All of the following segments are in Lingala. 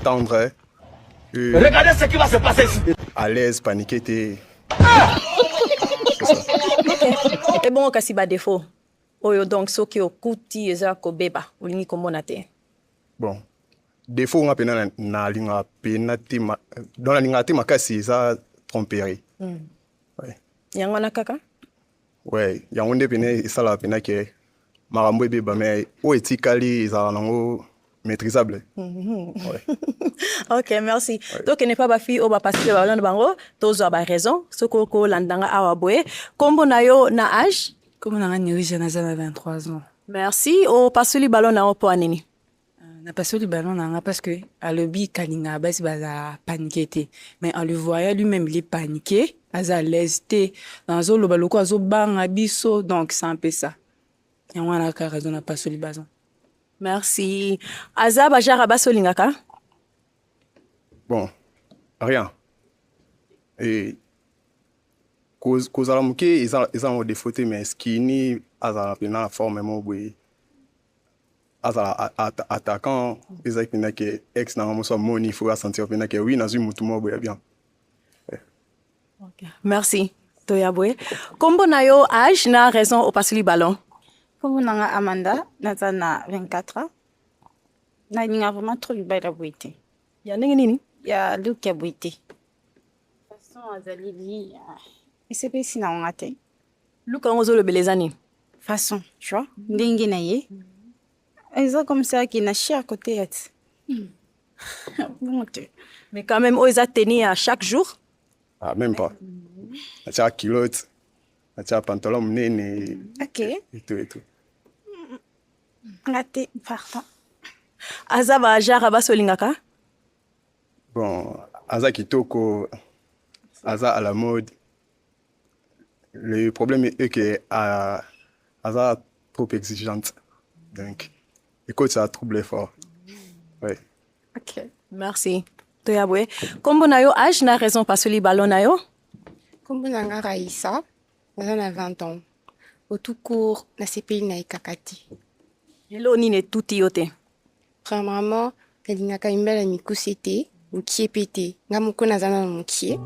Tendre. Regardez ce qui va se passer ici. À l'aise, paniqué te. Ebongo kasi badéfaut oyo, donc soki okuti eza kobeba, olingi komona te? Bon, défaut nga mpena nalingaka pena te, donc nalingaka te makasi, eza tromperie. Ouais. Yango wana kaka? Ouais, yango nde pene esalaka pena ke makambo ebeba, mais oyo etikali ezalaka nango maîtrisable. Ouais. Ok, merci. Tokende mpa bafille oyo bapasi mpe balona bango, tozwa baraison. Soki okolandanga awa boye, nkombo na yo na age? Kombo na nga Nerija, naza na 23 ans. Merci. Opasuli ballon na yo mpo anini? Napasoli ballon na nga parce que alobi kalingaka basi baza paniqué te, mais en le voyant lui-même, il est paniqué, aza à l'aise te, azoloba lokola azobanga biso. Donc c'est un peu ça, yango wana kaka raison napasoli ballon. Merci. Aza bagenre basi olingaka? Bon, rien. Et kozala moke eza nango défaut te, mais skinny, azala mpena na forme moko boye, azala attaquant, ezalaki mpena ke ex nanga moso amoni, il faut asentir mpena ke oui, nazwi motu moko boye ya bien. Okay. Merci. Toya boye, nkombo na yo, age na raison opasuli ballon? Kombo na nga Amanda, naza na 24 ans. Nalinga vraiment trop mibali ya boye te. Ya ndenge nini? Ya look ya boye te, façon azaleli esepesi na nga te. Look yango ozolobela eza nini? Façon, tu vois, ndenge na ye eza comme ça ke na cher côté ya ti bongo te. Mais quand même, oyo eza tenue ya chaque jour? Ah, même pas. Natiaka culotte, natiaka pantalon monene. Ok. Et tout et tout. Nga te, pardon. Aza bagenre basi olingaka? Bon, aza kitoko, aza à la mode. Le problème est que aza trop exigeante, donc écoute, ça trouble fort, ouais. Ok. Merci. Toya boye, nkombo na yo, age na raison pasoli ballon na yo? Kombo na nga Raïssa, naza na 20 ans. Au tout court, nasepeli na ye kaka te. Eloko nini etuti yo te? Premièrement, nalingaka mibali ya mikuse te, mokie mpe te. Nga moko naza nano mokie,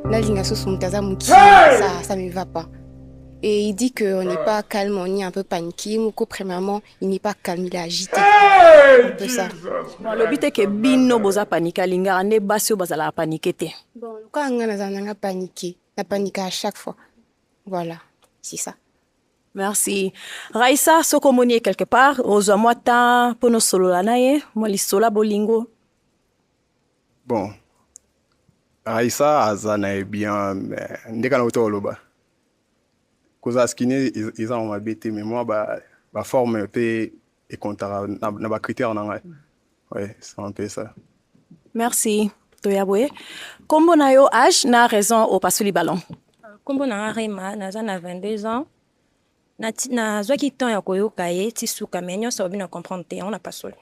nalinga susu moto aza mokie, ça me va pas. Et il dit qu'on n'est pas calme, on est un peu paniqué. Moko, premièrement, il n'est pas calme, il est agité, un peu ça. Bon, alobi te ke bino boza paniqué, alingaka nde basi oyo bazalaka paniqué te. Bon, lokola nga nazala nanga paniqué, napanika à chaque fois, voilà, c'est ça. Merci, Raisa. Soki omoni ye quelque part, ozwa mwa temps mpona osolola na ye mwa lisolo ya bolingo? Bon, Raisa aza na ye bien, mais ndeka na uta oloba kozala skinny eza na mabe te, mais mwa baforme mpe ekontaka na bacritère na ngai. Ouais, c'est un peu ça. Merci. Toya boye, nkombo na yo, age na raison opasuli ballon? Nkombo na nga Rema, naza na 22 ans. Nazwaki temps ya koyoka ye ti suka, mais nyonso alobi na comprendre te, yango na pasoli.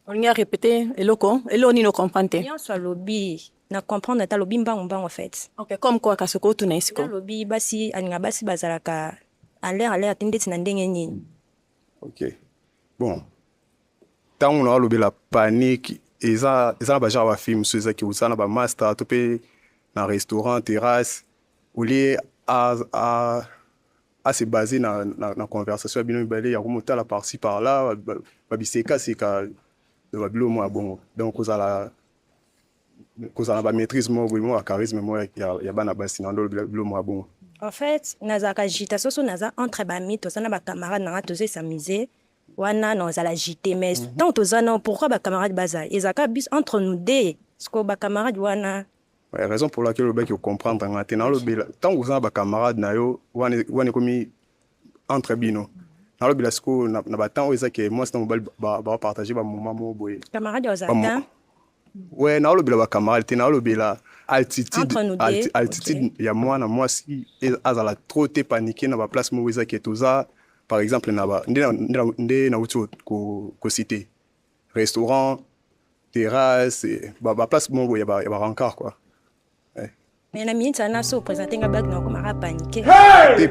Olingi arépéter eloko? Eloko nini ocomprendre te? Nyonso alobi na comprendre ata alobi mbangu mbangu en fait. Ok, comme quoi? Kasi okotuna ye sikoyo. Alobi basi, alinga basi bazalaka à l'air te, ndeti na ndenge nini? Ok, bon, ntango na alobela panique, eza na bagenre bafille mosusu ezaki kosala na bamaster to mpe na restaurant terrasse, au lieu a se baser na conversation ya bino mibale, ya komotala par-ci par-là, babisekaseka, babilo moko ya bongo. Donc kozala na bamaîtrise moko boye, moko ya charisme moko ya bana basi na ndo bilo moko ya bongo. En fait, nazalaka agitation so naza entre bami, toza na bacamarade nanga, tozoesamise wana, nazala agité. Mais tant toza na, pourquoi bacamarade baza? Ezalaka biso entre nous deux, siko bacamarade wana. Ouais, raison pour laquelle olobaki ocomprendre nga te. Nalobela ntango oza na bacamarade na yo wana, wana ekomi entre bino. Nalobela sikoyo na batemps oyo eza ke mwasi na mobali bapartage bamoment moko boye. Camarade ozala te. Ouais, naolobela bacamarade te, naolobela altitude. Entre nous deux. Altitude ya mwana mwasi azala trop te paniqué na baplace moko eza ke toza, par exemple na ba, nde nauti kociter restaurant terrasse, baplace moko boye ya barencard quoi. Ouais. Mais na minute wana, so oprésente nga blague, nakomaka paniqué. Te,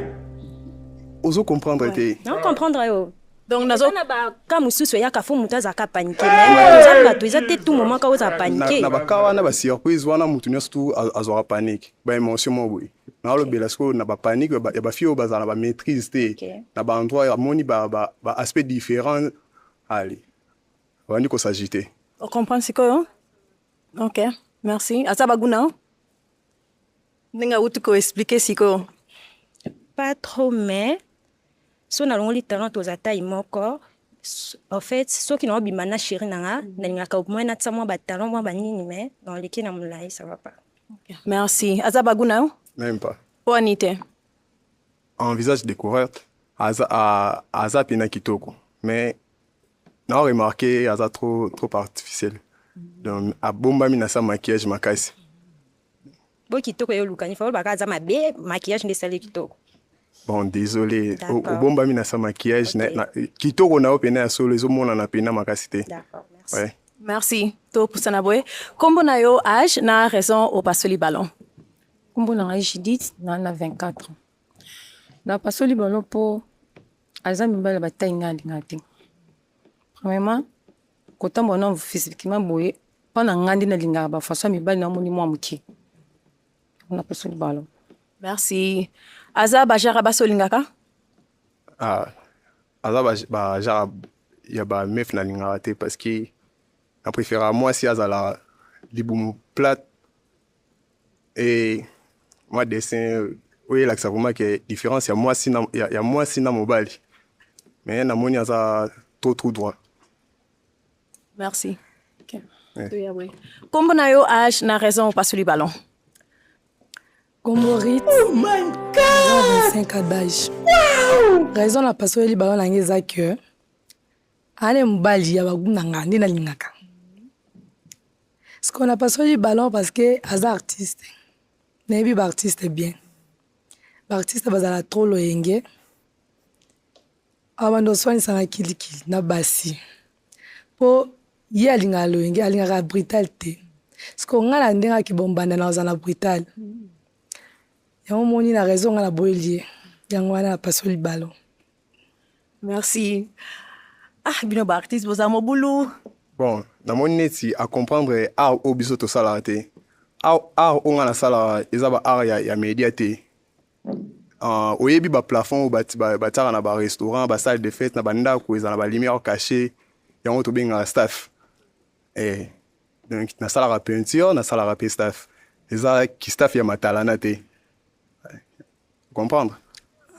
ozo comprendre te. Na comprendre yo. Donc nazo Eza na baka mosusu eyaka, fo moto azalaka paniqué, mais toza bato, eza te tout moment ka ozala paniqué. Na baka wana, basurprise wana, motu nyonso tu azwaka panique, baémotion moko boye. Naolobela sikoyo na bapanique ya bafille oyo bazala na bamaîtrise te na baendroit, amoni baaspect différent, ale abandi kos'agiter. Ocomprendre sikoyo? Ok, merci. Aza baguna ndenge awuti koexpliquer sikoyo? Pas trop, mais so nalongoli talon, toza taille moko. En fait, soki naobima na chéri na nga, nalingaka au moins natia mwa batalon, mwa banini, mais naoleki na molai, ça va pas. Merci. Aza baguna yo? Même pas. Mpo ani te? En visage découverte, aza mpena kitoko, mais na remarqué aza trop trop artificiel, donc abombami na sa maquillage makasi. Bo kitoko ye olukani fa olobaka aza mabe, maquillage nde esali kitoko. Bon, désolé. D'accord. Obombami na sa maquillage kitoko na yo mpena ya solo ezomonana mpena makasi te. D'accord, merci. Ouais. Merci. Topusana boye. Nkombo na yo, age na raison opasoli ballon? Nkombo na ngai Judith, na 24 ans. Napasoli ballon mpo aza mibali ya bataille ngai alingaka te. Premièrement, kotambola na physiquement boye, mpo na ngai nde nalingaka bafaçon ya mibali namoni mwa moke. Napasoli ballon. Merci. Aza bagenre basi olingaka? Ah, aza bagenre ya bameuf nalingaka te, parce que na préférera mwasi azala libumu plate et mwa dessin oyo elakisa vraiment ke différence ya mwasi na mobali, mais namoni aza trop trop droit. Merci. Okay. Ouais. Toya boye. Nkombo na yo, age na raison opasoli ballon? Kombo Rit. Oh my God! 25 ans d'âge. Wow! Raison na pasoli ballon na ngai eza que ale mobali ya bagoût na nga nde nalingaka. Sikoyo napasoli ballon parce que aza artiste. Nayebi baartiste bien. Baartiste bazala trop loyenge. Abanda oswanisaka kilikili na basi. Po ye alingaka loyenge, alingaka brutal te. Sikoyo ngai na ndenge akibombanda na kozala na brutal. Yango moni na raison ngai naboyeli ye. Yango wana napasoli ballon. Merci. Ah, bino baartiste boza mobulu. Bon, namoni neti acomprendre art oyo biso tosalaka te. Art oyo nga nasalaka eza ba art ya média te. Oyebi baplafond oyo batiaka na barestaurant, basalle de fête, na bandako, eza na balumière caché, yango tobengaka staff. Donc nasalaka peinture, nasalaka mpe staff, eza kistaff ya matalana te, comprendre?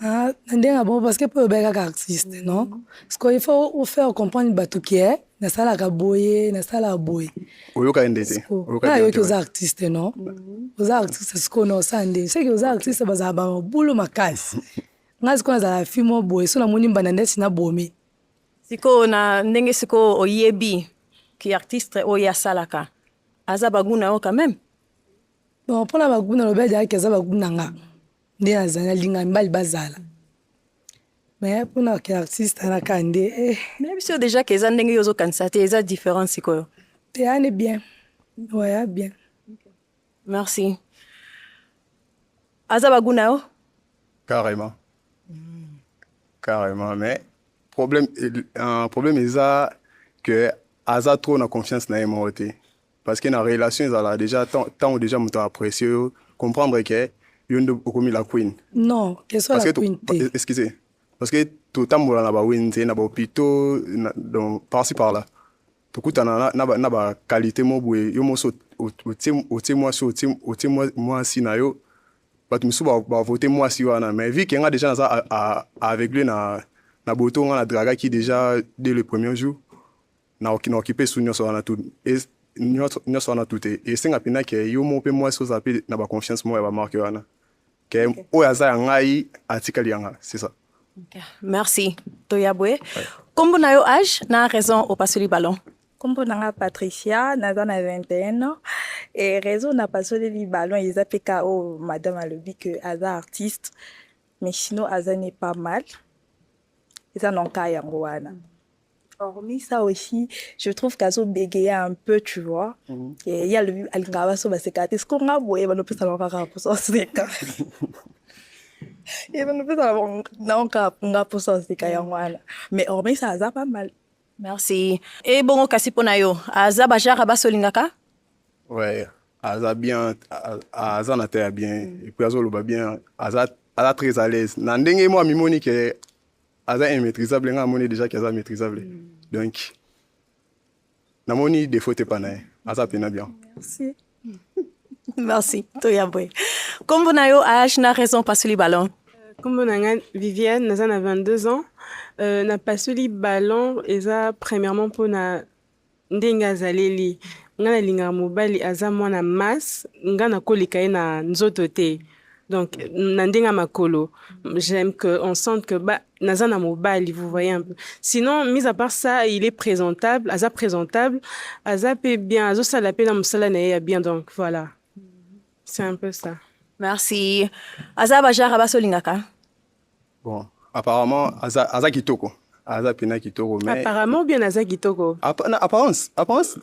Ah, na ndenge ya bongo, parce que mpo oyebaki kaka artiste, non? Parce que il faut faire comprendre bato ke nasalaka boye, nasalaka boye. Oyoka nde te? Oyoka nayoki oza artiste, non? Oza artiste, sikoyo na osala ndenge soki oza artiste, bazala bamabulu makasi. Ngai sikoyo nazala fi mo boye, so namoni mbanda ndeti nabomi. Sikoyo na ndenge sikoyo oyebi ki artiste oyo asalaka, aza bagoût na yo quand même? Bon, mpona bagoût, nalobi adiaki aza bagoût na nga nde nazali, nalinga mibali bazala, mais mpona ke artiste anaka nde eh. Mais biso déjà ke eza ndenge yo ozokanisa te, eza différence sikoyo. Te, ane bien, ouais, bien. Merci. Aza bagoût na yo? Carrément, carrément, mais problème, un problème eza que aza trop na confiance na ye moko te, parce que na relation ezalaka déjà ntango déjà moto apprécie yo, comprendre ke yo nde okomi la queen. Non, que soit la queen te. Excusez, parce que totambola na bawenze, na bahôpitaux, donc par-ci par-là tokutana na baqualité mo boye. Yo moso otie mwasi, otie mwasi na yo, bato mosusu bavote mwasi wana, mais vu ke nga déjà naza aveugle na boto, nga na dragaki déjà dès le premier jour, na okipe su nyonso wana tu, nyonso wana tu te. Esenga mpenza ke yo moko mpe mwasi ozala mpe na baconfiance moko ya bamarke wana ke oyo aza ya ngai, atikali ya nga, c'est ça. Okay. Merci. Toya boye. Kombo na yo, age na raison opasoli ballon? Nkombo na nga Patricia, naza na 21 ans, e raison napasoleli ballon eza mpe ka oyo madame alobi ke aza artiste, mais sinon aza ne pas mal, eza nanka yango wana. Hormis ça aussi, je trouve qu'azo bégayer un peu, tu vois. Et il y a le alingaka baso baseka te. Siko nga boye banopesa bango kaka mposa oseka. Epesaka naoka nga mposa oseka yango wana, mais hormis ça, aza pas mal. Merci. Ebongo kasi mpo na yo, aza bagenre basi olingaka? Ouais, aza bien, aza na te ya bien, et puis azoloba bien, aza très à l'aise na ndenge mo amimoni ke aza immaîtrisable. Nga amoni déjà ke aza maîtrisable, donc namoni défaut te pa na ye, aza pena bien. Merci. Merci. Toya boye, nkombo na yo, âge na raison pasuli ballon? Nkombo na nga Viviane, naza na 22 ans. Napasoli ballon eza premièrement mpona ndenge azaleli. Nga nalingaka mobali aza mwana masse, nga nakoleka ye na nzoto te, donc na ndenge ya makolo, j'aime que on sente que ba naza na mobali, vous voyez un peu. Sinon, mis à part ça, il est présentable, aza présentable, aza mpe bien, azosala mpe na mosala na ye ya bien, donc voilà, c'est un peu ça. Merci. Aza bagenre basi olingaka? Bon, apparemment aza kitoko, aza pena kitoko, mais Apparemment bien aza kitoko. Na apparence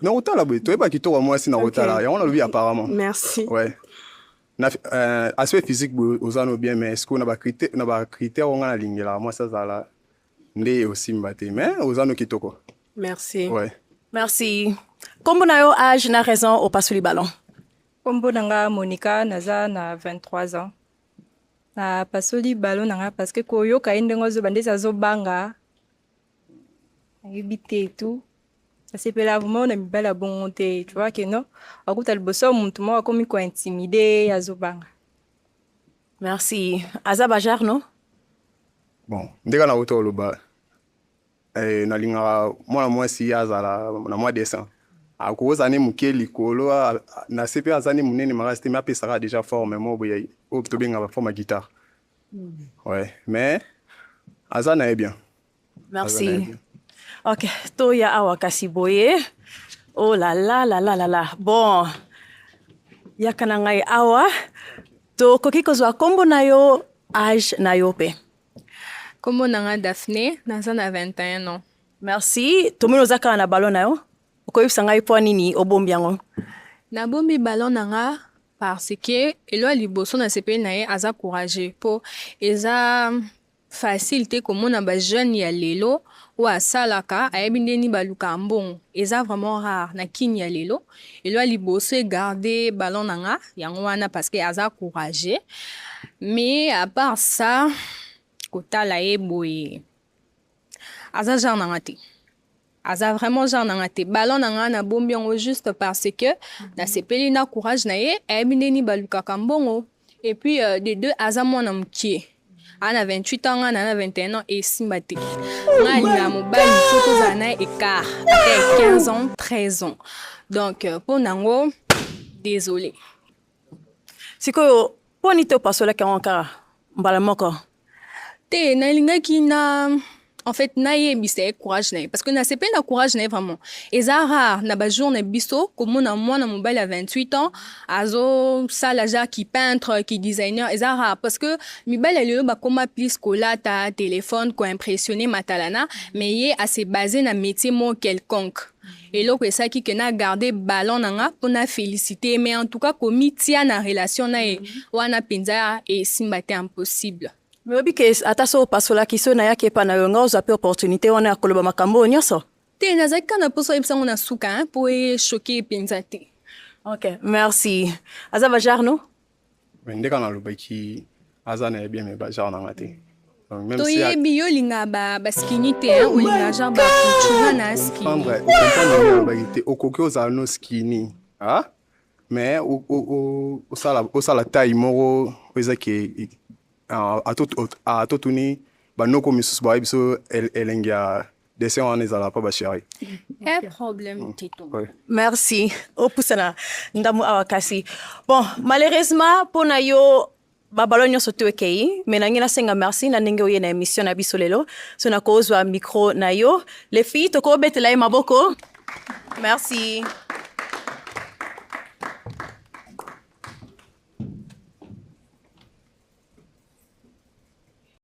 na kotala boye, toyeba kitoko ya mwasi na kotala yango, nalobi apparemment. Merci. Ouais, na aspect physique boye oza no bien, mais sikoyo na bacritère oyo nga nalingelaka mwasi azala nde osimba te, mais oza no kitoko. Merci. Ouais. Merci. Nkombo na yo, âge na raison opasuli ballon? Nkombo na nga Monica, naza na 23 ans. Napasoli ballon na nga parce que koyoka ye ndenge azoba, ndeti azobanga, nayebi te etu asepela vraiment na mibali ya bongo te. Tu vois que non, akuta liboso ya motu moko akomi kointimider, azobanga. Merci. Aza bagenre no? Bon, ndenge nauta koloba, nalingaka mwana mwasi azala na mwa dessin, akozala ne moke likolo na se mpe aza ne monene makasi te, mais apesaka déjà forme moko boye oyo tobengaka baforme ya guitare. Ouais, mais aza na ye bien. Merci. Aza na ye bien. Ok, toya awa kasi boye. Oh la la la la la la. Bon, yaka na ngai awa. Tokoki kozwa nkombo na yo, âge na yo mpe? Nkombo na nga Daphné, naza na 21 ans. Merci. Tomoni oza kaka na ballon na yo. Okoyebisa ngai mpo nini obombi yango? Nabombi ballon na nga parce que elo ya liboso, nasepeli na ye, aza courageux, mpo eza facile te komona bajeune ya lelo oyo asalaka, ayebi ndeni balukaka mbongo, eza vraiment rare na kini ya lelo. Elo ya liboso egarder ballon na nga yango wana, parce que aza courageux. Mais à part ça, kotala ye boye, aza genre na nga te, aza vraiment genre na nga te. Ballon na nga, nabombi yango juste parce que nasepeli na courage na ye, ayebi ndeni balukaka mbongo. Et puis de deux, aza mwana mokie, aza na 28 ans, nga na 21 ans, esimba te. Nga alingaka mobali fo tozala na écart ata ya 15 ans, 13 ans, donc mpo nango, désolé. Sikoyo mpo nini te opasolaki yango kaka mbala moko? Te, nalingaki na, en fait, nayebisa ye courage na ye, parce que nasepeli na courage na ye vraiment. Eza rare na bajour na biso komona mwana mobali ya 28 ans azosala genre ki peintre, ki designer. Eza rare, parce que mibali ya lelo bakóma plus kolata téléphone, koimpressionner matalana, mais ye ase basé na métier moko quelconque. Eloko esalaki ke na garder ballon na nga mpo na féliciter, mais en tout cas komitia na relation na ye wana mpenza esimba te, impossible. Mais oyebi ke ata so opasolaki, so nayaki epa na yo, nga ozwa mpe opportunité wana ya koloba makambo oyo nyonso. Te, nazalaki kaka na mposa oyebisa yango na suka mpo echoquer mpenza te. Ok, merci. Aza bagenre no? Mais nde kaka nalobaki, aza na ye bien, mais bagenre na nga te. Donc, même si Toyebi yo olingaka baskinny te, olingaka genre bapuchunga na skinny. Comprendre ndenge nalobaki te, okoki ozala no skinny, ah? Mais osala taille moko oyo eza ke atotuni banoko misusu bayebi biso elenge ya dessin wana ezala mpa bachéri. Un problème te to. Ouais. Merci. Opusana ndambo awa kasi. Bon, malheureusement mpo na yo, baballon nyonso to ekei, mais nangi nasenga merci na ndenge oye na émission na biso lelo. So nakozwa micro na yo. Les filles, tokobetela ye maboko. Merci.